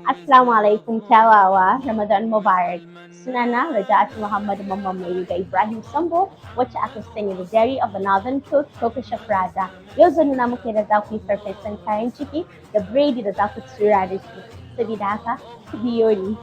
Assalamu alaikum kyawawa, Ramadan Mubarak. Sunana Raja'atu Muhammad Mamman Mai da Ibrahim Sambo, wacce aka sani da Diary of a Northern Cook ko Chef Raja. Yau zan nuna muku yadda za ku yi farfesun kayan ciki da biredi da za ku tura da shi. Saboda haka, ku biyo ni.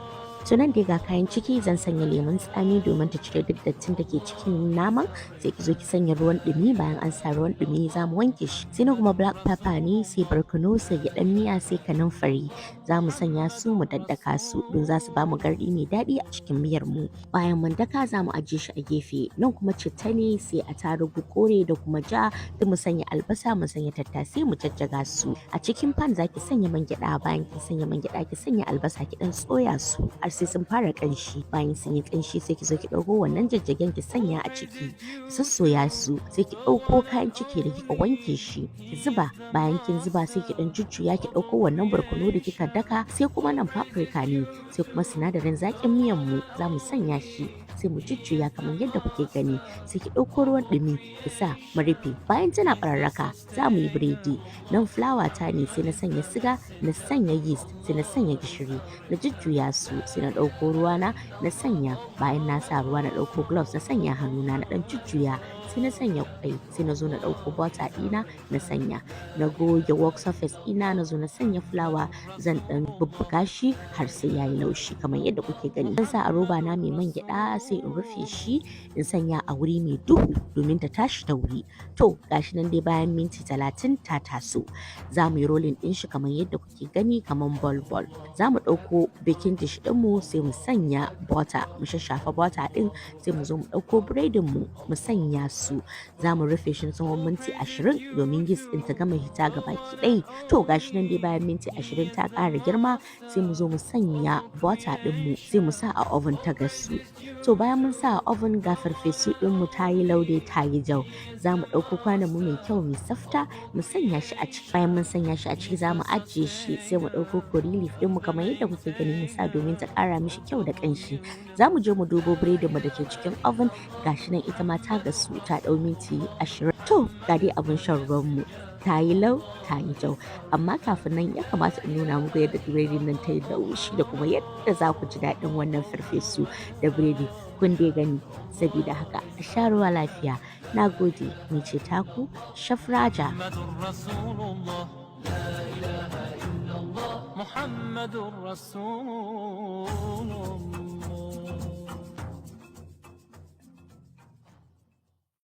To, nan dai ga kayan ciki. Zan sanya lemun tsami domin ta cire duk dattin da ke cikin naman. Sai ki zo ki sanya ruwan ɗumi. Bayan an sa ruwan ɗumi, za mu wanke shi. Sai na kuma black pepper ne, sai barkono, sai gyaɗan miya, sai kanamfari. Za mu sanya su mu daddaka su don za su ba mu garɗi mai daɗi a cikin miyar mu. Bayan mun daka, za mu ajiye shi a gefe. Nan kuma citta ne, sai attarugu kore da kuma ja, duk mu sanya albasa, mu sanya tattasai, mu jajjaga su. A cikin pan za ki sanya man gyaɗa. Bayan kin sanya man gyaɗa, ki sanya albasa, ki ɗan soya su har sai sun fara ƙanshi. Bayan sun yi ƙanshi, sai ki zo ki ɗauko wannan jajjagen ki sanya a ciki, ki sassoya su. Sai ki ɗauko kayan ciki da kika wanke shi ki zuba. Bayan kin zuba, sai ki ɗan jujjuya, ki ɗauko wannan barkono da kika daka. Sai kuma nan paprika ne, sai kuma sinadarin zaƙin miyan mu za mu sanya shi, sai mu jujjuya kamar yadda kuke gani. Sai ki ɗauko ruwan ɗumi ki sa, mu rufe. Bayan tana ɓararraka, za mu yi biredi. Nan fulawa ta ne, sai na sanya siga, na sanya yeast, sai na sanya gishiri, na jujjuya su. Sai na ɗauko ruwa na na sanya. Bayan na sa ruwa, na ɗauko gloves na sanya hannuna, na ɗan jujjuya, sai na sanya kwai. Sai na zo na ɗauko butter ɗina na sanya, na goge work surface ɗina, na zo na sanya fulawa. Zan ɗan bubbuga shi har sai yayi laushi kamar yadda kuke gani. Zan sa a roba na mai man gyaɗa, sai in rufe shi, in sanya a wuri mai duhu domin ta tashi da wuri. To, gashi nan dai, bayan minti 30 ta taso. Za mu yi rolling ɗin shi kamar yadda kuke gani, kamar ball ball. Za mu ɗauko baking dish ɗinmu, sai mu sanya butter, mu shashafa butter ɗin. Sai mu zo mu ɗauko biredin mu, mu sanya su. Za mu rufe shi tsawon minti 20 domin yeast ɗin ta gama hita gabaki ɗaya. To, gashi nan dai, bayan minti 20 ta ƙara girma. Sai mu zo mu sanya butter ɗinmu, sai mu sa a oven ta gasu. To, bayan mun sa a oven, ga farfesu ɗinmu ta yi laude, ta yi jau. Za mu ɗauko kwanon mu mai kyau, mai tsafta, mu sanya shi a ciki. Bayan mun sanya shi a ciki, za mu ajiye shi. Sai mu ɗauko curry leaf ɗinmu kamar yadda kuke gani, mu sa domin ta ƙara mishi kyau da ƙanshi. Za mu je mu dubo biredin mu da ke cikin oven. Gashi nan, ita ma ta gasu, ta ɗau minti 20. To, ga dai abin shan ruwan mu, ta yi lau, ta yi jau. Amma kafin nan, ya kamata in nuna muku yadda biredin nan ta yi laushi da kuma yadda za ku ji daɗin wannan farfesu da biredi. Kun dai gani. Sabida haka, a sha ruwa lafiya. Na gode, ni ce taku Chef Raja. رسول الله، لا إله إلا الله، محمد رسول الله.